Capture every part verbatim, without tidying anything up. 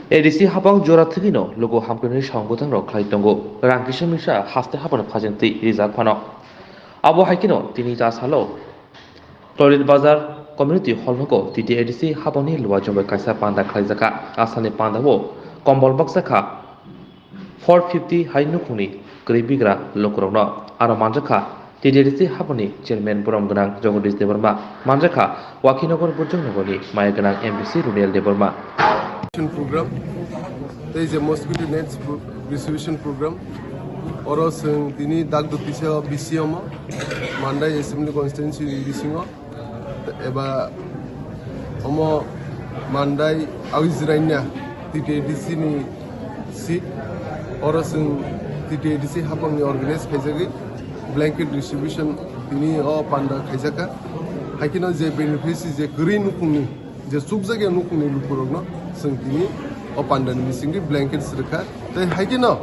A D C hapang jora thwgwino luku hamkrai samung bwthangrok khlai tongo. Rang kisa misa haste haphano phajeng twi rijak phano. Abo hai kheno tini ta salo Toilet Bazar Community Hall nogo T T A D C hapangni luajwng bai kaisa panda khlaijakha. Asani pandao kombol baksa kha four fifty hai nukhungni kwrwi bigra lukurokno. Aro manjakha T T A D C hapangni chairman borom gwnang Jagadish Debbarma, manjakha Wakhinagar Burjong Nogorni maya gwnang M D C Runiel Debbarma. Program tei je mosquito nets pro-, distribution program, oro chwng tini dak dutisa B C omo Mandai Assembly Constituency ni bisingo eba omo Mandai Awijraina T T A D C ni seat, oro chwng T T A D C hapangni organize khaijagwi blanket distribution tini o panda khaijakha. Hai kheno je beneficiary, je kwrwi nukhungni, je chukjakya nukhungni lukurokno chwng tini o pandani bisingtwi blankets rwkha. Tei hai kheno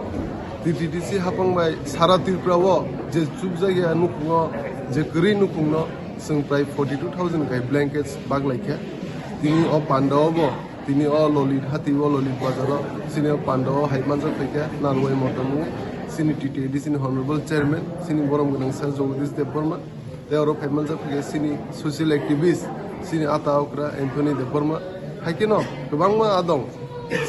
T T D C hapang bai sara Tripura o je chukjakya nukhungo, je kwrwi nukhungno chwng prai forty two thousand kai blankets baglaikha. Tini o pandao bo, tini o Lolit hati o Lolit bazaro, chini o pandao hai manjak phaikha, Narwai Motamung, chini T T A D C ni honorable chairman, chini borom gwnang sir Jagadish Debbarma, tei oro phai manjak phaikha chini social activist, chini ata okra Anthony Debbarma, hai kheno kwbangma adong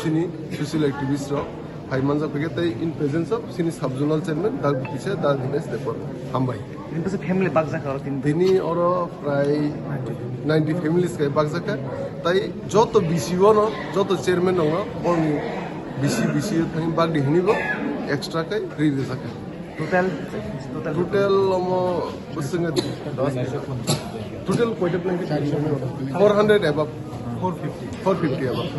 chini social activist rok phai manjak phaikha, tei in presence of chini sub zonal chairman Dak Bukisa Da Dinesh Debbarma. Hambai. Tini bwswk family bakjak oro tini? Tini oro prai ninety families kai bakjakha, tai joto B C O no, joto chairman no borni B C, B C O thani bagdi hinibo extra kai ri rijakha. Total, total. Total omo bwswk total koita blanket? Four hundred above. Four fifty. Four fifty above.